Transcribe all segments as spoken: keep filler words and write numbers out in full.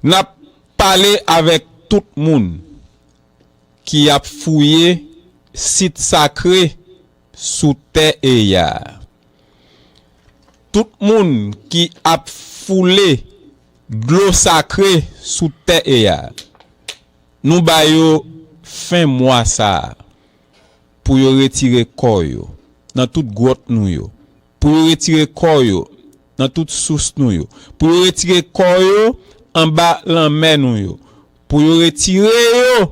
N ap pale avèk tout moun ki ap fouye sit sakre sou tè Eya. Tout moun ki ap foule dlo sakre sou tè Eya. Nou ba yo fen mwa sa a pou yo retire kò yo nan tout gwòt nou yo, pou yo retire kò yo nan tout sous nou yo, pou yo retire kò yo anba lanmè nou yo, pou yo retire yo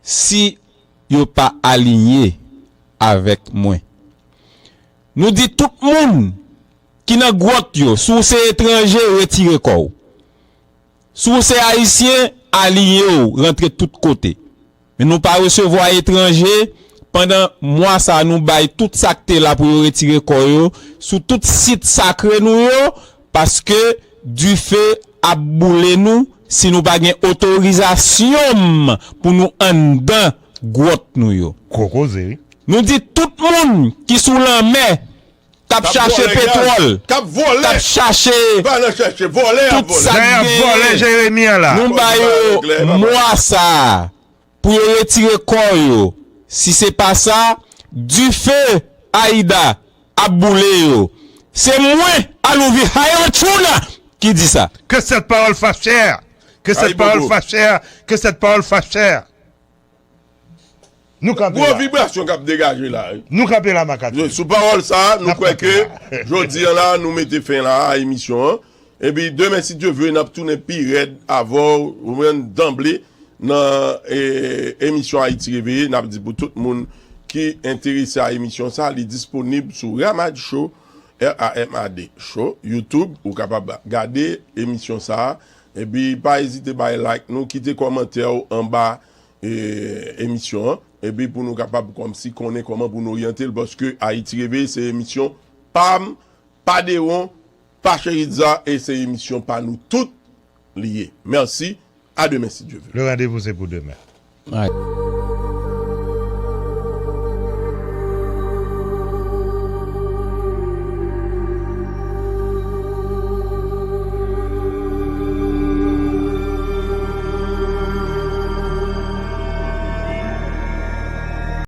si yo pa aliyen avèk mwen. Nou di tout moun ki nan gwòt yo, si w se etranje, retire kò w. Si w se ayisyen, aliyen w, rantre tout kote. Men nou pa resevwa etranje pandan mwa sa a, nou bay tout sa k te la pou yo retire kò yo sou tout sit sakre nou yo, paske dife ap boule nou si nou pa gen otorizasyon m pou nou anndan gwòt nou yo. Gwo koze, wi. Nou di tout moun ki sou lanmè k ap chache petwòl, k ap chache tout sa k genyen, nou ba yo mwa sa a pou yo retire kò yo. Si se pa sa, dife Ayida ap boule yo. Se mwen, Alouvi Hayotchouna, ki di sa. Que cette parole fasse chair. Que cette parole fasse chair. Que cette parole fasse chair. Nou kanpe la. Gwo vibrasyon k ap degaje la, wi. Nou kanpe la, Makati. Sou pawòl sa a, nou kwè ke jodi a la, nou mete fen la a emisyon an. Epi demen, si Dye vle, n ap tounen pi rèd avè w, ou menm danble nan e, emisyon Ayiti Reveye. N ap di pou tout moun ki enterese a emisyon sa a, li disponib sou Ramad Show, R A M A D Show, YouTube. Ou kapab gade emisyon sa a. Epi pa ezite bay like nou, kite kòmantè w anba e, emisyon an. Epi pou nou kapab kòmsi konnen kòman pou nou oryante l, paske Ayiti Reveye se emisyon pa m, pa Dewon, pa Cheritza, e se emisyon pa nou tout li ye. Mèsi, a demen si Dye vle. Le rendez-vous, c'est pour demain.